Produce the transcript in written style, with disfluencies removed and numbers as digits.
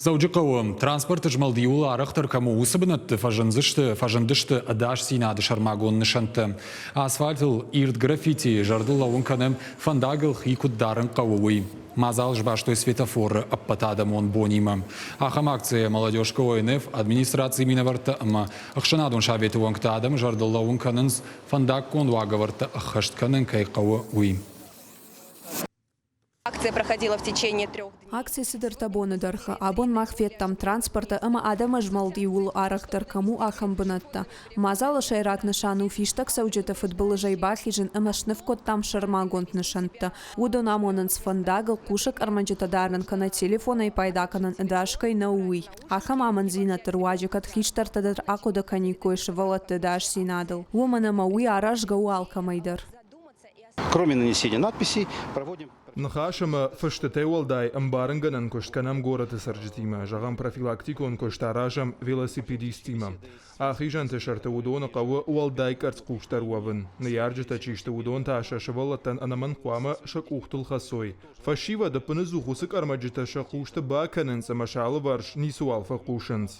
Дзӕуджыхъӕуы транспорты змӕлд иууыл арӕхдӕр кӕм у, уыцы бынӕтты фӕзындзысты, фӕзындысты ӕдасдзинады сӕрмагонд нысӕнттӕ. Асфальтыл ирд граффити зӕрдыл лӕууын кӕнӕм, фӕндагыл хи куыд дарын хъӕуы, уый. Мадзал сбастой светофоры ӕппӕтадӕмон бонимӕ. Ахӕм акцийӕ «Молодежка ОНФ», администрацийы минӕвӕрттӕ ӕмӕ ӕхсӕнадон советы уӕнгтӕ адӕмы зӕрдыл лӕууын кӕнынц, фӕндаггонд уагӕвӕрдтӕ ӕххӕст кӕнын кӕй хъӕуы, уый. Акция проходила в течение трех дней. Акци цыдӕртӕ боны дӕргъы. Абон мах федтам, транспорты ӕмӕ адӕмы змӕлд иууыл арӕхдӕр кӕм у, ахӕм бынӕттӕ. Мадзалы сӕйраг нысан у фистӕгцӕуджыты фыдбылызӕй бахизын ӕмӕ сныв кодтам сӕрмагонд нысӕнттӕ. Уыдон амонынц фӕндагыл хъусӕг ӕрмӕджытӕ дарын кӕнӕ телефонӕй пайда кӕнын ӕдас кӕй нӕу, уый. Ахӕм амынддзинӕдты руаджы кӕд хистӕртӕ дӕр ахъуыды кӕниккой сывӕллӕтты ӕдасдзинадыл, уымӕн ӕмӕ уый аразгӕ у алкӕмӕй дӕр. Кроме нанесения надписей, проводим Ныхас ӕмӕ фыстытӕй уӕлдай ӕмбарынгӕнӕн куыст кӕнӕм горӕты цӕрджытимӕ, зӕгъӕм, профилактикон куыст аразӕм велосипедисттимӕ. Ахизӕнты сӕрты уыдоны хъӕуы уӕлдай къӕрцхъусдӕр уӕвын. Ныййарджытӕ чи сты, уыдон та сӕ сывӕллӕттӕн ӕнӕмӕнг хъуамӕ сӕ къухтыл хӕцой. Фӕсивӕд ӕппыныдзух уыцы къӕрмӕджытӕ сӕ хъусты бакӕнынц ӕмӕ сӕ алыварс ницыуал фӕхъусынц.